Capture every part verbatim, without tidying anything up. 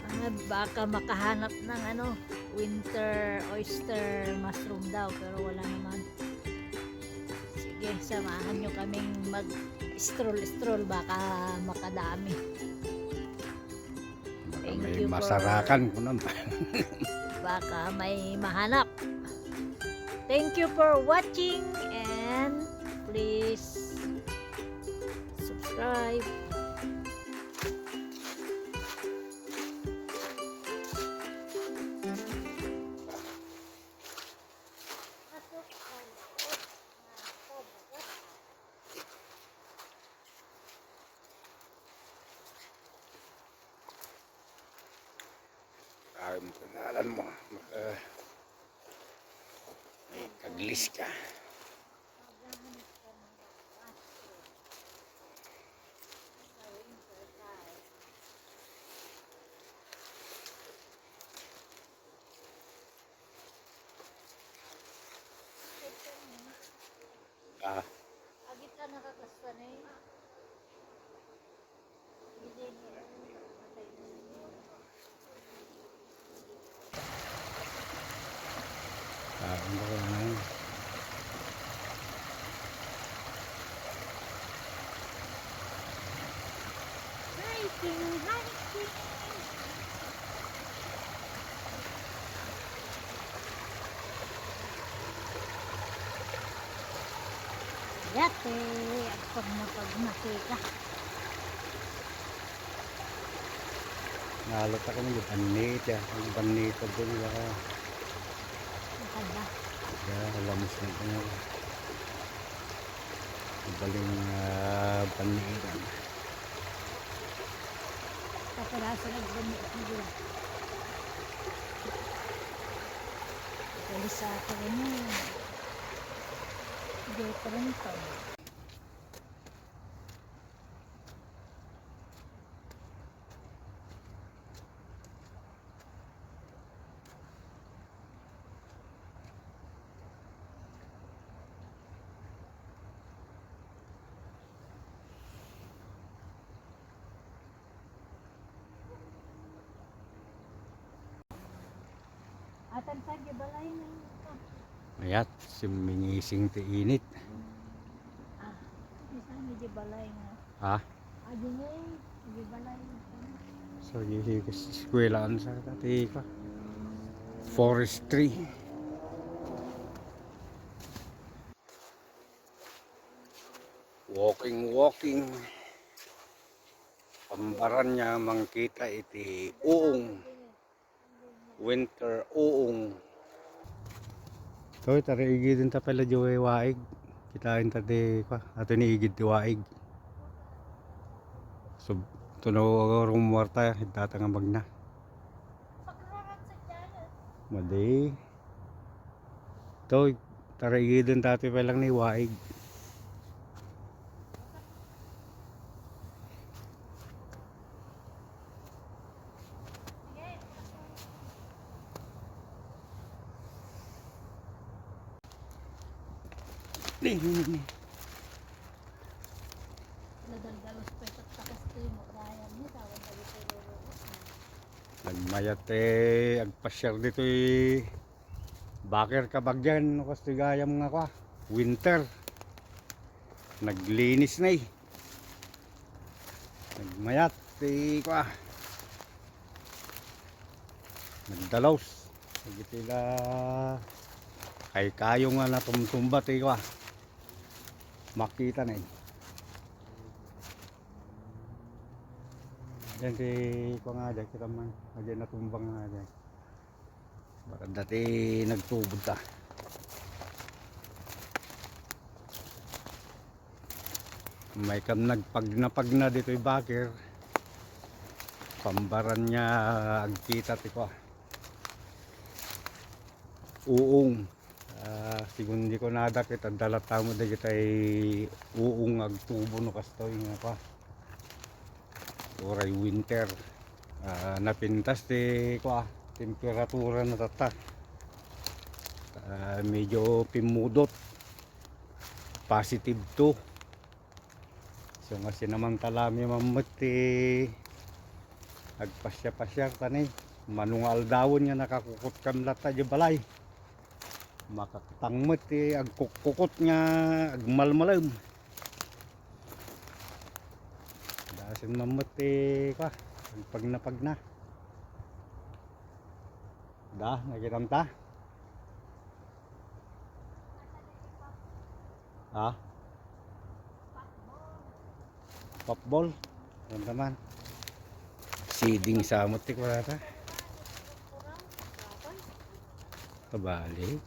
Ah, baka makahanap ng ano, winter oyster mushroom daw, pero wala naman. Sige, samahan nyo kaming mag-stroll-stroll, baka makadami. Baka Thank may you for masarakan ko naman. Baka may mahanap. Thank you for watching and please subscribe. Ay, mo kenalan mo. Maka-, may kaglis ka. Ah. Agit ka nakakasta na eh. Ah, ano ko na? Hiking, hiking. Yate, agpagna-pagna ka. Nalata kami yung banita, yung banita doon, baka Makada. Ya, alam mo siya kung baling, ah, banita. Kapag asa nagbunyi ko dito. Kalisa ako rin yun. Different pa. Atan sa di balay na yun ka. Mayat, sumingising ti init. Ah, di sa di balay na. Ha? Adi ni, di balay na. So, di, di, eskwelahan sa dati ka. Forestry. Walking, walking. Pambaran nga mangkita iti uong. Winter uong. Toy, tara igidin ta pala di waig. Kitain ta di, kwa, ato ni igid ti waig. So, tuno rumuarta, data nga magna. Madi. Toy, tara igidin ta ti pala ni waig. Ni, ni, ni, ni. Nadaldalos pa itattakas to yung magdayam niya, tawag na dito yung lolo. Nagmayat, eh, agpasyar dito, eh. Baker ka bagyan, no, kastoy gayam nga kwa. Winter. Naglinis na, eh. Nagmayat, eh, kwa. Nagdalaws. Nagitila. Kay kayo nga natumtumba, eh, kwa. Makita na, eh. Yan, ti, kwa nga, dyan, kita man. Ayan, natumba nga, dyan. Baka dati nagtubod ta. May kam nagpagnapagna ditoy baker. Pambaran nga agkita ti kwa. Uong. Ah, sigun di ko nadakit, adda latta mo dagitay uong agtubo no kastoy nga kwa. Uray winter. Ah, napintas ti, kua, temperatura na tatta. Ah, medyo pimmudot. Positive two. So, nga sinamantala mi mammet ti Agpasiar-pasiar ta ni, mano nga aldawen nga nakakukutkam latta idiay balay. Makakitang met ti agkukkukot nga agmalmalem. Dasen man met ti, kua, agpagnapagna. Da, nakitam ta? Ha? Popball. Ano naman? Seeding sa amot ti kwarata. Kabali.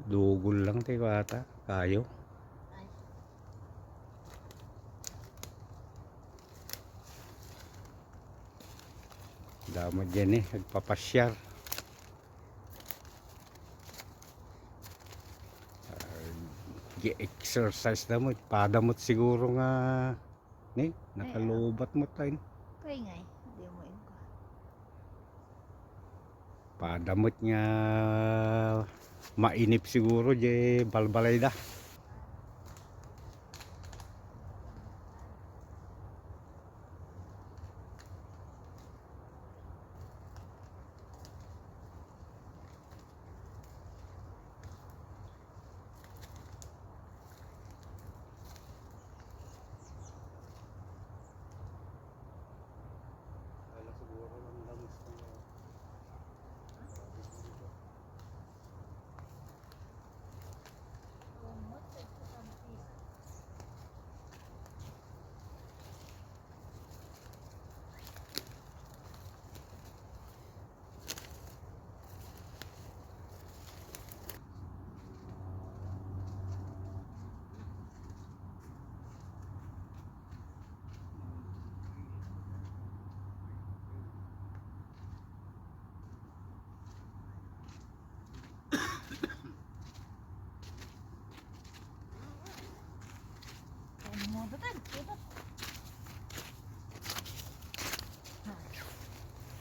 Dugol lang ti kwarata. Kayo. Damo diyan eh, nagpapasiar. Ah, gi-exercise na mo, padamot siguro nga, ni, ay, nakalubat mo tayo. Kay ngay, di mo inko. Padamot nga mainip siguro, di balbalay da. Wala siguro ang lamas ng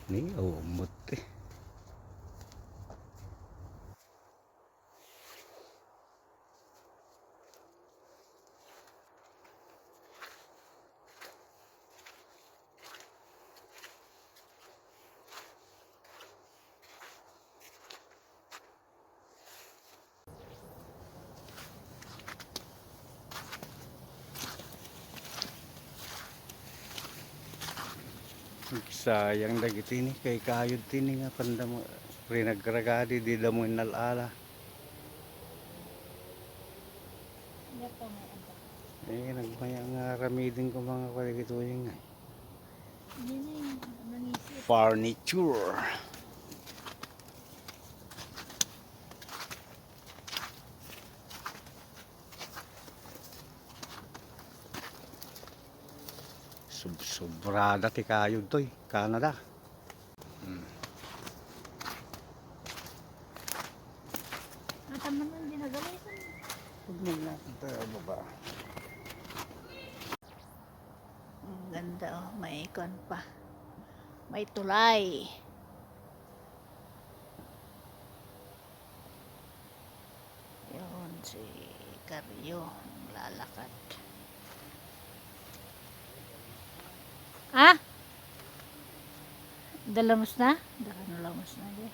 Ni, oh, umot eh. Sayang dagiti ni, kay kayod ti ni nga pandamo, rinagragadi, di da mo inal-ala. Eh, nagmaya nga ramidin ko mga kwaligituyin nga. Yan eh, nangisip. Furniture. Sub-, sobrada ti kayod toy, Canada. Hmm. Ata man ang ginagawa ko. Huwag mo na. Ito, baba. Ang ganda, oh, may ikon pa. May tulay. Yun, si Karyo, naglalakad. Ah? Dalamos na? Dala na lamos na, di.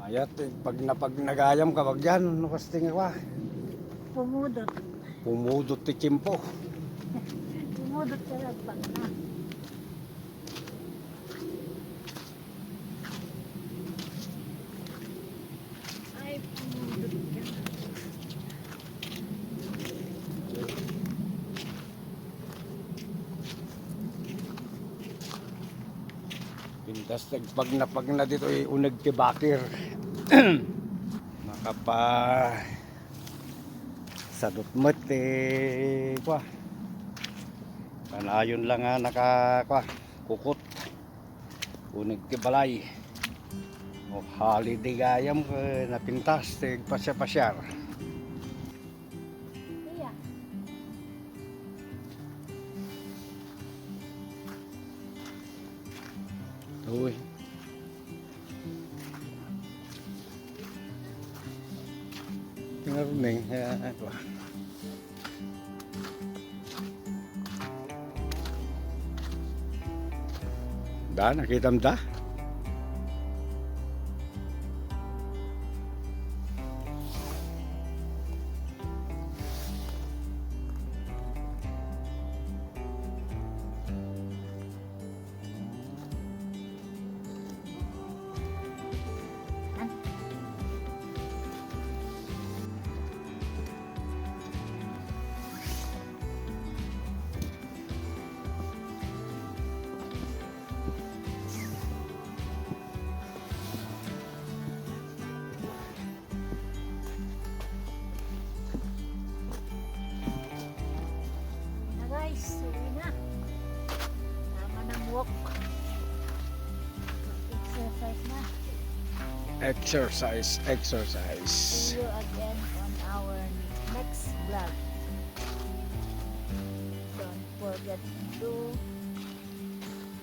Mayat, eh, pag napagnagayam ka, bagyan, no, kasting ako, ah. Pumudot. Pumudot ti tiyempo. Pumudot ka lang pag na. Tapos nagpagnapagna ditoy uneg ti bakir. Makapa-, sadot met ti, kua. Kanayon lang nga naka-, kua, kukot. Uneg ti balay. O, holiday gayam, eh, napintas ti agpasiar-pasiar. Iya. Uy. Tingnan mo, eh, ano. Da, nakitam da? Na guys, uwi na. Tama ng walk. Exercise na. Exercise, exercise. See you again on our next vlog. Don't forget to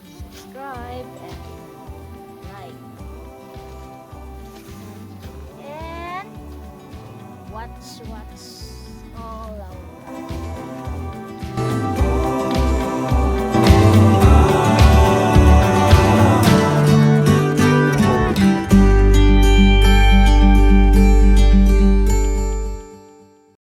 subscribe and